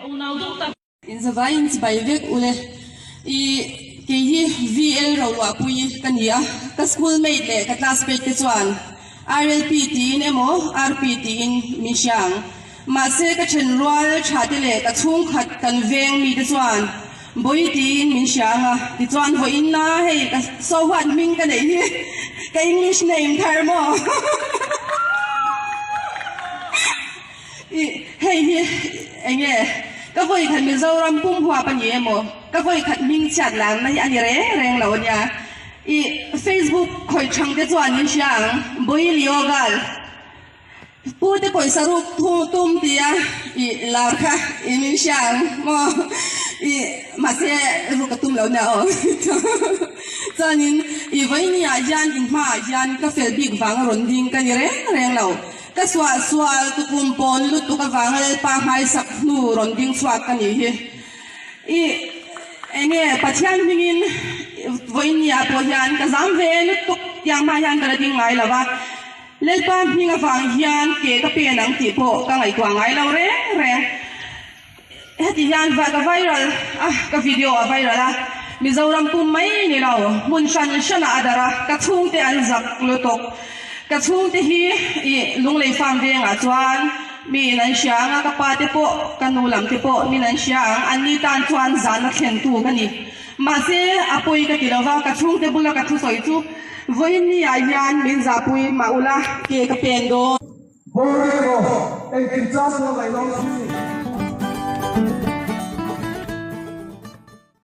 Ka unau duh tak. In zavai in chibai vek ule. I kei hi VL Roluahpui ka ni a, ka school mate leh ka classmate te chuan RLP tiin emaw RP tiin min hria ang. Mahse ka thenrual tha te leh ka chhungkhat kan veng mi te chuan Bawi tiin min hria ang a, tichuan vawiin na hei ka Sohuat hming ka neih hi ka English name thar maw? I hei hi enge ka vawi khat Mizoram pum huap a ni emaw ka vawi khat hming chhiat larna hi a ni reng reng lo a nia. I Facebook khawih thang te chuan min hria ang Bawi Leo Gal. Pu te pawisa ruk thu tum tia i lar kha i min hria ang maw i mahse ruk a tum lo nia aw chuanin i vawinia hian in hmaah hian ka fel bik vang a rawn ding ka ni reng reng lo ka suah sual tukum pawn lutuk avanga Lalpa nghaisak hnu rawn ding chhuak ka nih hi i enge Pathian hmingin vawinia pawh hian ka zam ve lutuk tiang hma hian ka la ding ngai lo va. Lalpa hming avang hian ke ka pen ang tih pawh ka ngaihtuah ngai lo reng reng. Heti hian va ka viral a, ka video a viral a, Mizoram pum mai ni lo, hmun hran hranah a darh a, ka chhungte an zak lutuk. Ka chhungte hi i Lunglei farm vengah chuan miin an hria ang a, ka pa te pawh, ka nu lam te pawh min an hria ang, anni tan chuan zahna thlentu ka ni. Mahse, a pawi ka ti lo va, ka chhungte bula ka thusawi chu vawiin ni ah hian min zahpui mah ula, ke ka pen dawn. Bawr emaw, engkim chang pawh ngaihnawn si.